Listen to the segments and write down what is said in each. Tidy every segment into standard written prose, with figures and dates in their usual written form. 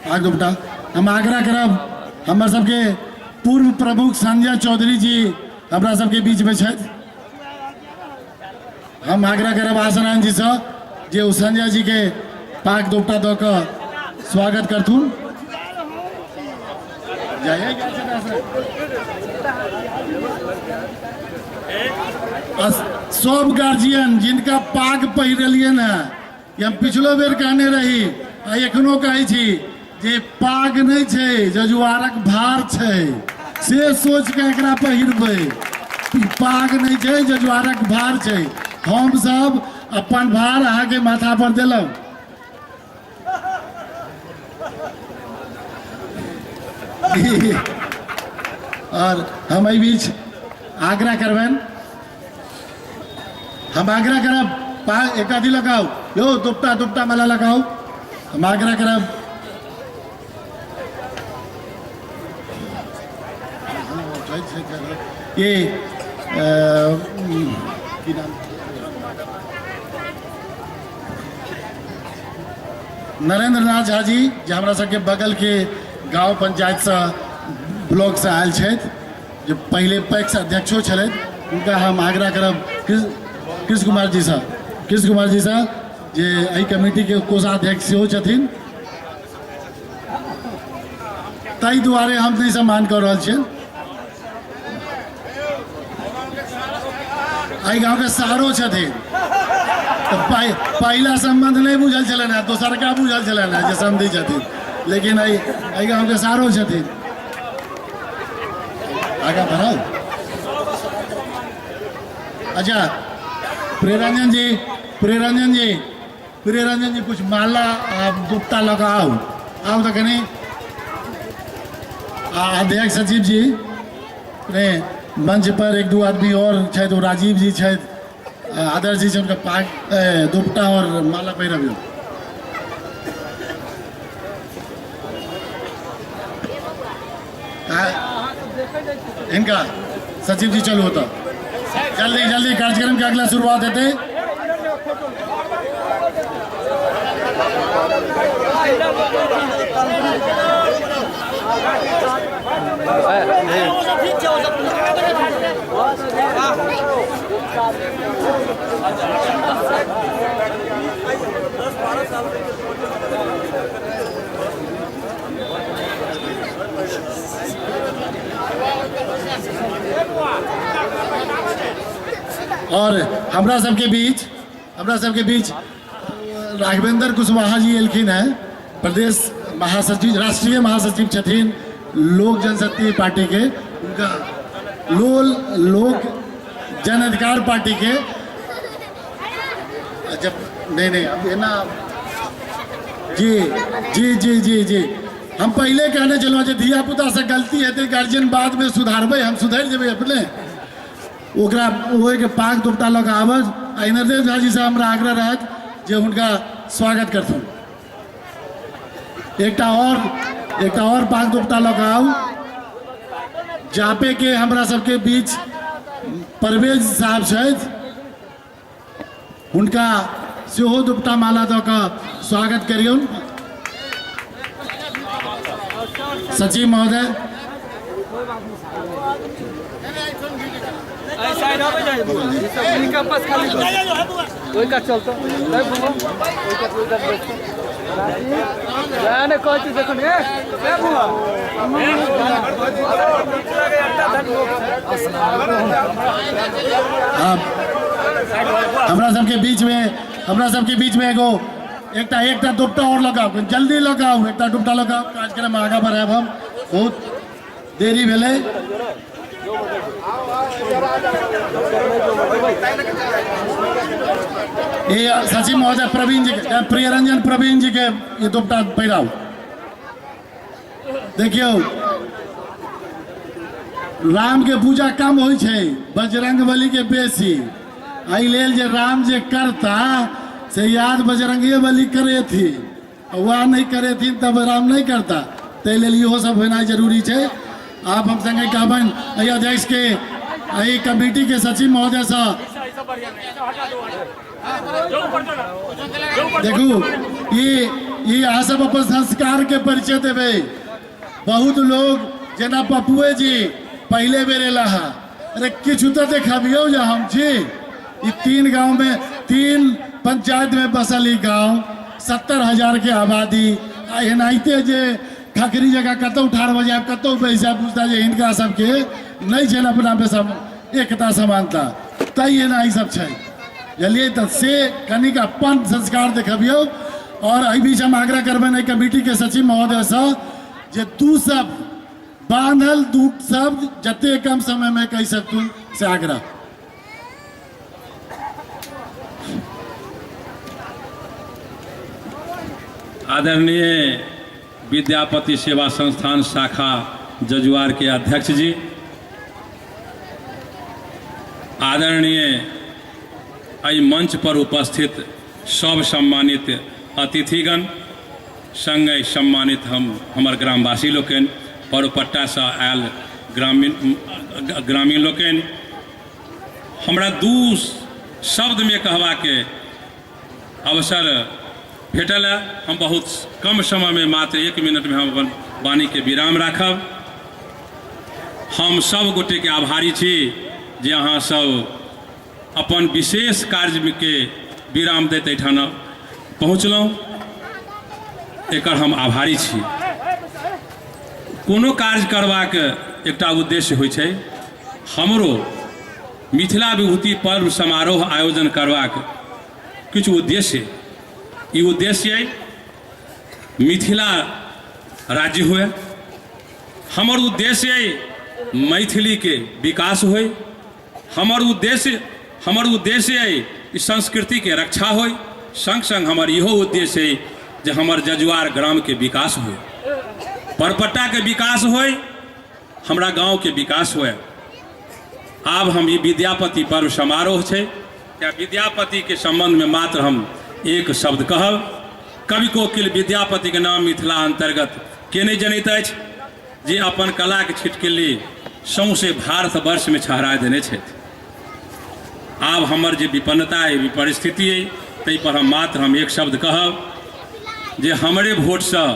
पाग दुपट्टा। हम आग्रह करब हमर सबके पूर्व प्रमुख संजय चौधरी जी हमरा सबके बीच में छथि। हम आग्रह करब आसनारायण जी से जे ओ संजय जी के पाग दुपट्टा दऽ कऽ स्वागत करथुन। सब गार्जियन जिनका पाग पहिरलियन है, हम पिछलो बेर कहने रही आ एखनो कहै छी जे पाग नहि छै, जजुआरक भार छै, से सोच के एकरा पहिरबै। पाग नहि छै, जजुआरक भार छै। हम सब अपन भार अहाँके माथा पर देलहुँ। और हम एहि बीच आग्रह करबनि, हम आग्रह करब एक अथी लगाउ यौ, दुपटा दुपटा माला लगाउ। हम आग्रह करब ये की नाम नरेंद्र नाथ झा जी, जे हमरा सबके बगल के गांव पंचायत से ब्लॉक से आयल छथि, जे पहले पैक्स अध्यक्षो छलथि, उनका हम आग्रह करब कृष्ण कुमार जी से, कृष्ण कुमार जी से जे एहि कमेटी के कोषाध्यक्ष सेहो छथिन, ताहि दुआरे हम नहि सम्मान कऽ रहल छियनि। एहि गाँवके सारो छथिन तऽ पहिला सम्बन्ध नहि बुझल छलनि हेँ, दोसरका बुझल छलनि हेँ जे समधि छथिन, लेकिन एहि गाँवके सारो छथिन। आगाँ बढ़ाउ। अच्छा प्रियरंजन जी, प्रियरंजन जी, प्रियरंजन जी कुछ माला आ दुपट्टा लऽ कऽ आउ, आउ तऽ कनि। आ अध्यक्ष सचिव जी ने मंच पर एक दू आदमी और छथि, ओ राजीव जी छथि, आदर्श जी छथि, उनका पाग दुपट्टा और माला पहिरबियौ। इनका सचिव जी चलू होता, जल्दी जल्दी कार्यक्रम के अगला शुरुआत हेतै। और हमरा सबके बीच राघवेंद्र कुशवाहा जी एलखिन हैं, प्रदेश महासचिव, राष्ट्रीय महासचिव छथिन लोक जनशक्ति पार्टी के, उनका लोक जन अधिकार पार्टी के। जब नहीं नहीं अब ना जी जी जी जी जी हम पहले कहने चलहुँ जे धिया पुता से गलती हेतै गार्जियन बाद में सुधारबै, हम सुधरि जेबै अपने। ओकरा ओहिके पाग दुपट्टा लऽ कऽ आबज। आ इंद्रदेव झा जी से हमरा आग्रह रहत जे हुनका स्वागत करथुन। एकटा और पाग दुपट्टा लऽ कऽ आउ। जापे के हमरा सबके बीच परवेज साहब छथि, हुनका सेहो दुपट्टा माला दऽ कऽ स्वागत करियौन। सचिव महोदय हमरा सबके बीच में एगो एकटा दुपट्टा और लगाओ, जल्दी लगाओ, एकटा दुपट्टा लगाओ। कार्यक्रम आगा बढ़ायब हम, बहुत देरी भेलै। ये सचिव महोदय प्रवीण जी के, प्रियरंजन प्रवीण जी के ये दुपट्टा पहिराउ। देखियौ राम के पूजा कम होइ छै, बजरंग बली के बेसी। एहि लेल जे राम जे करता से याद बजरंगे बली करेथिन, वह नहीं करेथिन तब राम नहीं करता। ताहि लेल इहो सब होनाइ जरूरी छै। आप हम संगे कहबनि एहि अध्यक्ष के, एहि कमिटी के सचिव महोदय से, देखू ये ई अहाँ सब अपन संस्कार के परिचय देबै। बहुत लोग जेना पप्पुए जी पहले बेर एला है, अरे किछु तऽ देखबियौ जे हम छी। ई 3 गांव में 3 पंचायत में बसल ई गांव, 70,000 के आबादी, आ एनाहिते जे खखरी जगह कतौ ठाढ़ भऽ जायब कतौ बैस जायब, बुझता जे हिनका सबके नहि छनि अपना में सब एकता समानता, तै एना ई सब छै। बुझलियै? तऽ से कनिक अपन संस्कार देखबियौ। और एहि बीच हम आग्रह करबनि एहि कमिटी के सचिव महोदयसँ जे 2 शब्द बांधल 2 शब्द जते कम समय में कहि सकतुन से आग्रह। आदरणीय विद्यापति सेवा संस्थान शाखा जजुआर के अध्यक्ष जी, आदरणीय एहि मंच पर उपस्थित सब सम्मानित अतिथिगण, संगे सम्मानित हम हमर ग्रामवासी लोकनि, परोपट्टासँ आयल ग्रामीण लोकनि, हमरा 2 शब्दमे कहबाके अवसर भेटल है। हम बहुत कम समयमे मात्र 1 मिनटमे हम अपन वाणीके विराम राखब। हम सब गोटेके आभारी छी जे अहाँ सब अपन विशेष कार्यके विराम दैत एहिठाम पहुँचलहुँ, एकर हम आभारी छी। कोनो कार्य करबाक एकटा उद्देश्य होइ छै। हमरो मिथिला विभूति पर्व समारोह आयोजन करबाक किछु उद्देश्य, ई उद्देश्य अइ मिथिला राज्य हुए, हमर उद्देश्य अइ मैथिलीके विकास होय, हमर उद्देश्य अइ ई संस्कृतिके रक्षा होय, संग संग हमर इहो उद्देश्य अइ जे हमर जजुआर ग्रामके विकास होय, परपट्टाके विकास होय, हमरा गाँवके विकास होय। आब हम ई विद्यापति पर्व समारोह छै, तेँ विद्यापतिके सम्बन्धमे मात्र हम एक शब्द कहब। कवि कोकिल विद्यापतिके नाम मिथिला अन्तर्गत के नहि जनैत अछि, जे अपन कलाके छिटकिल्ली सौंसे भारतवर्षमे छहरा देने छथि। आब हमर जे विपन्नता अइ, परिस्थिति अइ, ताहिपर हम मात्र हम एक शब्द कहब जे हमरे भोटसँ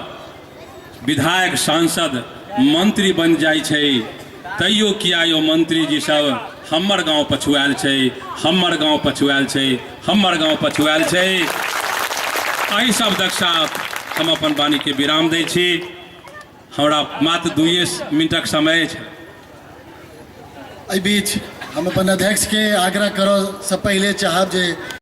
विधायक सांसद मंत्री बनि जाइ छै, तैयो किया यो मंत्री जी सब हमर गाँव पछुआयल छै, हमर गाँव पछुआयल छै, हमर गाँव पछुआयल छै। एहि शब्दक साथ हम अपन वाणीके विराम दै छी। हमरा मात्र 2 मिनटक समय अछि। एहि बीच हम अपन अध्यक्षके आग्रह करऽ से पहिले चाहब जे